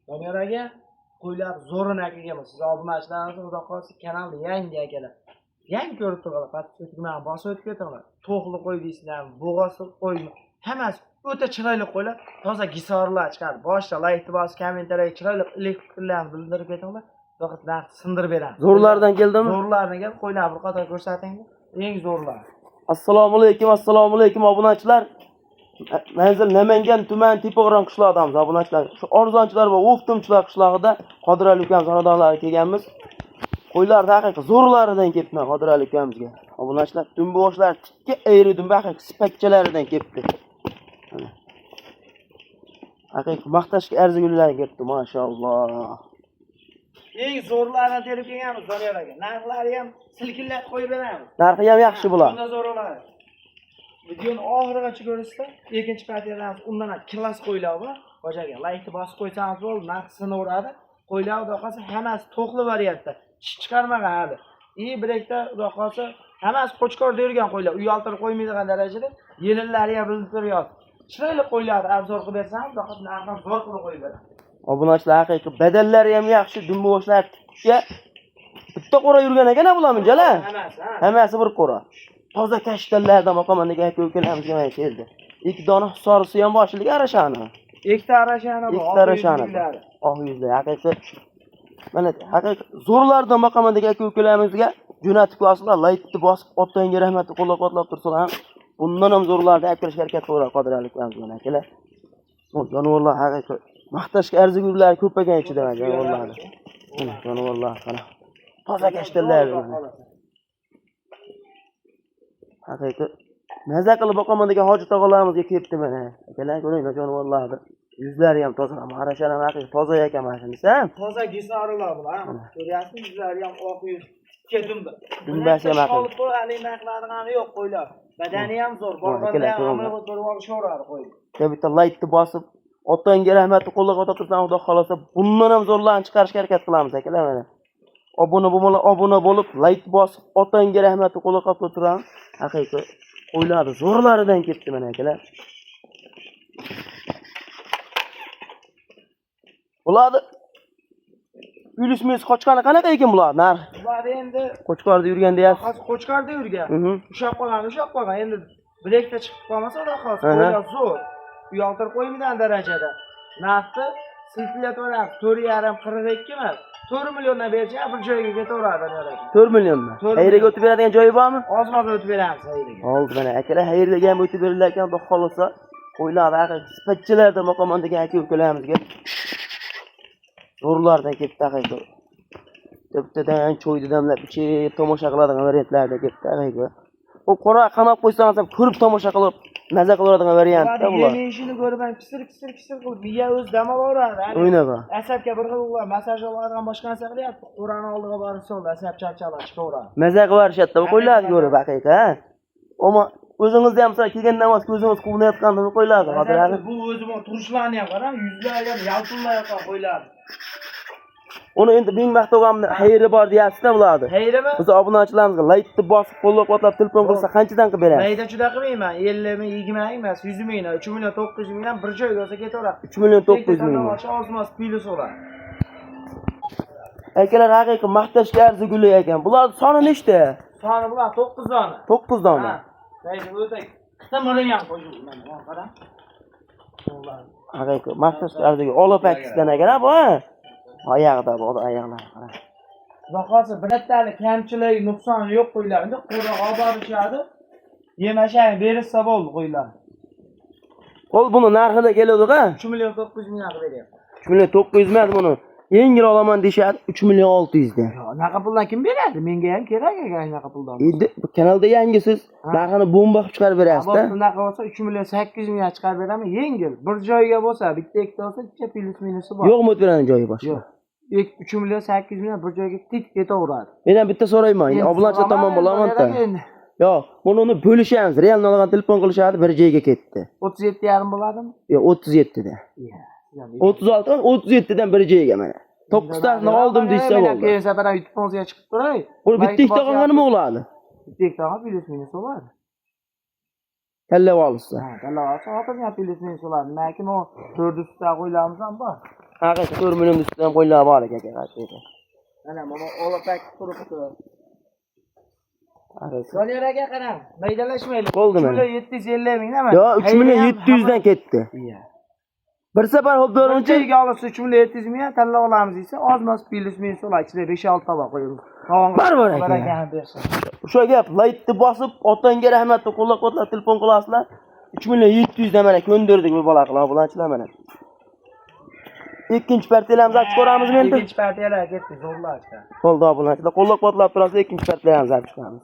Doniyor aka, qo'ylar zo'rini akaga siz obunachilarimizni xudo xohlasa kanalni yangi akalar. Yangi ko'rib turganlar, подписка tugmani bosib o'tib ketinglar. To'qli qo'y deysizlarmi, bo'g'asi qo'ymi? Hammasi o'ta chiroyli qo'ylar, toza gisorlar chiqadi. Boshida laykni bosib, kommentariyaga chiroyli iliq fikrlarni bildirib ketinglar. Xudo xohlasa narx sindirib beramiz. Zo'rlardan keldimi? Zo'rlardan keldi, qo'ylar bir qator ko'rsating. Eng zo'rlar. Assalomu alaykum, assalomu alaykum obunachilar. Manzil Namangan tuman Tepao'ron qishlog'idamiz obunachilar. Shu arzonchilar va o'ftumchilar qishlog'ida Qodirali ukamiz xonadonlariga kelganmiz. Qo'ylar haqiqiy zo'rlaridan kelibdi Qodirali ukamizga. Obunachilar, dumboshlar tikka ayri dumba haqiqiy sipakchalaridan kelibdi. Mana. Haqiqiy maqtashga arzigulilar kelibdi, mashalloh. Eng zo'rlardan terib kelganmiz Doniyor aka. Narxlari ham silkillatib qo'yib beramiz. Narxi ham yaxshi bular. Shunda zo'r bo'ladi. Videoni oxirigacha ko'rasizlar. Ikkinchi partiyadan undan ham klass qo'ylar bor. Hoji aka, laykni bosib qo'ysangiz bo'ldi, narx sinaveradi. Qo'ylar xudo xohlasa hammasi to'qli variantda. Tish chiqarmagan hali. И bir ikkita xudo xohlasa hammasi qo'chqorda yurgan qo'ylar, uyaltirib qo'ymaydigan darajada yelinlari ham bilinib turyapti. Chiroyli qo'ylarni обзор qilib bersam, xudo xohlasa narxini zo'r qilib qo'yib beradi. Obunachilar haqiqiy badallari ham yaxshi, dumboshlar tikka. Bitta qo'ra yurgan ekan bular bunchalar. Hammasi, ha. Hammasi bir qo'ra. Toza kashtanlardan boqaman degan aka ukalarimiz mana keldi. Ikki dona sorisi ham boshlik arashani. Ikkita arashani bor. Ikkita arashani bor. Oq yuzli haqiqiy. Mana haqiqiy zo'rlardan boqaman degan aka ukalarimizga jo'natib qo'yasizlar, laykni bosib, otangga rahmatni qo'llab-quvvatlab tursalar ham bundan ham zo'rlarni olib kirishga harakat qilaveradi Qodirali ukamiz mana akalar. Bu jonivorlar haqiqiy maqtashga arzigulilar ko'p ekan ichida mana jonivorlarni. Mana jonivorlar qara. Toza kashtanlar. Haqiqiy maza qilib boqaman degan hoji tog'alarimizga kelibdi mana. Akalar ko'ringlar jonivorlarni. Yuzlari ham toza, arashalar ham haqiqiy toza ekan mana shunisi ham. Toza gisorilar bular. Ko'ryapsizmi, yuzlari ham oq yuz. Tikka dumba. Dumbasi ham haqiqiy. Olib qo'y, haligi narxlarini yo'q qo'ylar. Badani ham zo'r. Mana Borganda akalar, ham ko'ringlar. amir ko'rib olishaveradi qo'y. Ya bitta laykni bosib, otangga rahmatni qo'llab-quvvatlab tursan, xudo xolasa bundan ham zo'rlarni chiqarishga harakat qilamiz akalar mana. Obuna bo'lmalar, obuna bo'lib, layk bosib, otangga rahmatni qo'llab-quvvatlab turamiz. Haqiqiy qo'ylarni zo'rlaridan ketdi mana akalar. Bularni uylisimiz qochgani qanaqa ekan bular narx? Bular endi Qo'chqorda yurgan deyapsiz. hozir qo'chqorda yurgan. Ushlab qolgan, ushlab qolgan. Endi bir ikkita chiqib qolmasa xudo xohlasa qo'ylar zo'r. Uyaltirib qo'ymaydigan darajada. Narxni silkilatib yuboramiz. 4.5 42 emas. 4 milliondan bersa bir joyga ketaveradi Doniyor aka. 4 millionmi? 4 Qayerga million. o'tib beradigan joyi bormi? Ozmoz o'tib beramiz qayerga. Oldi mana akalar qayerga ham o'tib berilar ekan, xudo xohlasa qo'ylar haqiqiy sifatchilardan boqaman degan aka ukalarimizga zo'rlardan kelibdi haqiqiy. Bittadan choyni damlab ichib tomosha qiladigan variantlarda kelibdi haqiqiy. U qora qamab qo'ysangiz ham ko'rib tomosha qilib maza qiladigan variantda bular. Yemi ishini ko'rib ham kisir kisir kisir qilib miya o'zi dam olaveradi. Hani O'ynaqa. Asabga bir xil ular massaj oladigan boshqa narsa qilyapti. Qo'rani oldiga borib soldi, asab charchalar chiqaveradi. Maza qilib yuborishadi bu qo'ylarni ko'rib haqiqiy, ha. Ammo o'zingizda ham misol kelgan namoz ko'zingiz quvnayotganda bu qo'ylarni hozir hali Bu o'zi bu turishlarni ham qarang, yuzlari ham yaltillayotgan qo'ylar. Uni endi ming maqtog'amni xayri bor deyapsiz-da bularni. Xayrimi? Biz obunachilarimizga laykni bosib qo'llab-quvvatlab telefon qilsa qanchadan qilib berasiz? Mayda juda qilmayman. 50 ming, 20 ming emas, 100 mingdan, 3 million 900 mingdan bir joyga bo'lsa ketaveradi. 3 million 900 ming. Ozmoz plyus bo'ladi. Akalar haqiqiy maqtashga arzigulik ekan. Bular soni nechta? Soni bular 9 dona. 9 dona. Ha. Mayda o'ta qitimirini ham qo'yib mana bu qarang. Haqiqiy maqtashga arzigulik. Ola pakisdan ekan bu, ha? Oyog'ida bu, oyoqlari qarang. Xudo xohlasa bittalik kamchiligi, nuqsoni yo'q qo'ylarni qo'raq olib borishadi. Yemashang berilsa bo'ldi qo'ylar. Qo'l buni narxida keladi-da. 3 million 900 ming qilib beryapti. 3 million 900 emas buni. Yengil olaman deyishadi 3 million 600 dan. Yo, unaqa puldan kim beradi? Menga ham kerak ekan unaqa puldan. Endi bu kanalda yangisiz, narxini bomba qilib chiqarib berasiz-da. Bunaqa bo'lsa 3 million 800 ming chiqarib beraman, yengil. Bir joyga bo'lsa, bitta ikkita bo'lsa, ikkita plyus minusi bor. Yo'qmi o'tib beradigan joyi boshqa? Yo'q. 3 million 800 ming bir joyga tik ketaveradi. Men ham bitta so'rayman. Endi obunachilar tomon bo'laman-da. Yo'q, buni uni bo'lishamiz. Realni olgan telefon qilishadi, bir joyga ketdi. 37,5 bo'ladimi? Yo'q, 37 da. 36 37 dan bir joyga mana. 9 tasini oldim deysa bo'ldi. Keyin safar ham YouTube'ga chiqib turay. Bu bitta ikkita qolgani nima bo'ladi? Bitta ikkita qolgan plyus minus bo'ladi. Tanlab olsa. Ha, tanlab olsa, xotirjam plyus minus bo'ladi. Lekin o 400 ta qo'ylarimiz ham bor. Haqiqiy 4 million ustidan qo'ylar bor ekan aka, haqiqiy. Mana mana olapak turibdi. Haqiqiy. Doniyor aka qarang, maydalashmaylik. Bo'ldi mana. 3 million 750 ming nima? Yo, 3 million 700 dan ketdi. Iya. Bir safar hop Birinchi do'runchi uyga olsa 3 million 700 ming tanlab olamiz desa, oz-moz plyus minus ular ichida 5-6 tovoq qo'yamiz. Tovon Bor bor aka. aka bersin. O'sha gap laytni bosib, otangga rahmatni qo'llab-quvvatlab telefon qilasizlar. 3 million 700 dan mana ko'ndirdik bu bola qilib, bulanchilar mana. Ikkinchi partiyalarimizni ochib ko'ramizmi endi? Ikkinchi partiyalar ketdi, zo'rlar chiqadi. Bo'ldi, obunachilar, qo'llab-quvvatlab turasiz, ikkinchi partiyalarimizni ochib chiqamiz.